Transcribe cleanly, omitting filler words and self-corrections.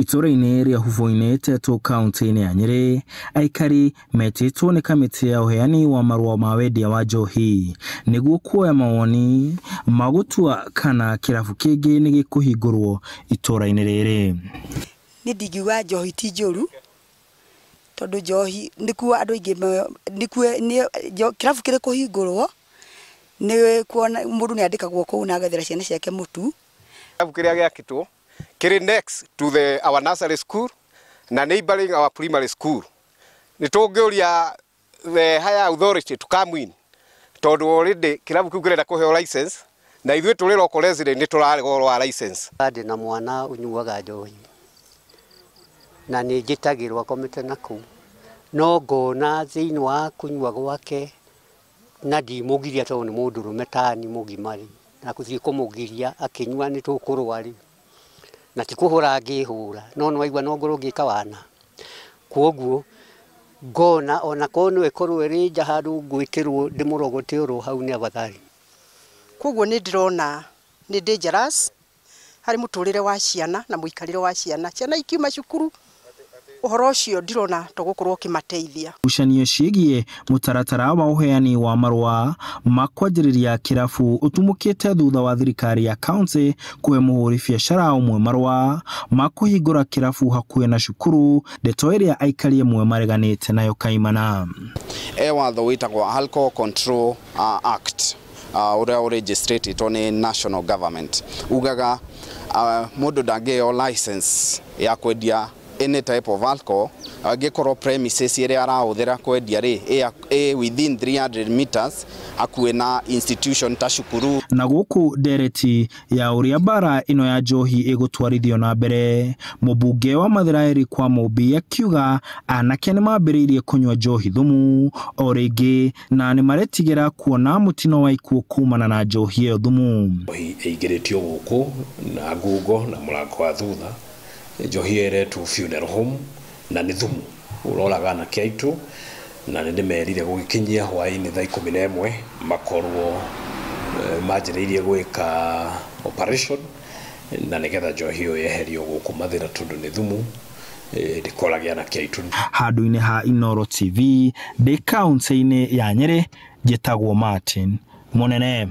Itũũra-inĩ rĩa Huboinĩ Tetũ kaunti-inĩ ya Nyĩrĩ, aikari metĩtwo nĩ kamĩtĩ ya ũheani wa marũa ma wendia wa njohi nĩguo kuoya mawoni ma gũtua kana kĩrabu kĩngĩ nĩ gĩkũhingũrwo itũũra-inĩ rĩrĩ. Niĩ ndingiuga njohi ti njũru, tondũ njohi nĩkuo andũ aingĩ, nĩkuo kĩrabu kĩrĩ kũhingũrwo, nĩ kuona mũndũ nĩ andĩkagwo kũu na agethera ciana ciake mũtu. Kĩrabu kĩrĩa gĩakĩtwo kĩrĩ next to the our nursery school na neighboring our primary school. Nĩ tũngĩũria the higher authority to come in, tondũ already kĩrabu kĩu kĩrenda kũheo license na ithuĩ tũrĩ local resident nĩ tũrarega ũhoro wa license. Ndĩ na mwana ũnyuaga njohi na nĩ njĩtagĩrwo akomete na kũu, no ngona thĩinĩ wa kũnyua gwake na ndimũgiria tondũ nĩ mũndũrũme tani mũgima rĩ, na gũthiĩ kũmũgiria akĩnyua nĩ tũkũrũa rĩ, na ti kũhũra ngĩhũra, no nĩwaigua no ngorwo ngĩka wana. Kwoguo ngona ona korwo no ĩkorwo ĩrĩ nja handũ ngwĩtĩrwo ndĩmũrogote oro hau nĩ abathari. Kwoguo nĩ ndĩrona nĩ dangerous harĩ mũtũrĩre wa ciana na mũikarĩre wa ciana. Ciana ikiuma cukuru ũhoro ũcio ndirona tũgũkorwo ũkĩmateithia. Ngucanio ciĩgiĩ mũtaratara wa ũheani wa marũa ma kwanjĩrĩria kĩrabu ũtumũkĩte thutha wa thirikari ya kaunti kũhe mũhũri biacara ũmwe marũa ma kũhingũra kĩrabu hakuhĩ na cukuru, ndeto ĩrĩa aikari amwe mareganĩte nayo kaimana. E watho wĩtagwo Alcohol Control Act, ũrĩa ũregistrated nĩ national government, ugaga mũndũ ndangĩheo license ya kwendia any type of alcohol angĩkorwo premises ĩrĩa arahũthĩra kwendia rĩ ĩ within 300 meters hakuhĩ na institution ta cukuru. Na gũkũ ndereti ya ũrĩa mbara ĩno ya njohi ĩgũtwarithio na mbere, mũmbunge wa Mathĩra Eric Wamũmbi akiuga anake nĩ mambĩrĩirie kũnyua njohi thumu o rĩngĩ na nĩ maretigĩra kuona mũtino wa ikuũ kumana na njohi ĩyo thumu. Njohi ĩingĩrĩtio gũkũ na ngungo na mũrango wa thutha, njohi ĩretwo funeral home na nĩ thumu ũroraga anake aitũ, na nĩ ndĩmerire gũgĩkinyia hwaĩ-inĩ thaa 11 makorwo manjĩrĩirie gwĩka operation na nĩgetha njohi ĩyo yeherio gũkũ Mathĩra tondũ nĩ thumu ndĩkorage anake aitũ. Handũ-inĩ ha Inooro TV ndĩ kaunti-inĩ ya Nyĩrĩ, njĩtagwo Martin Mũnene.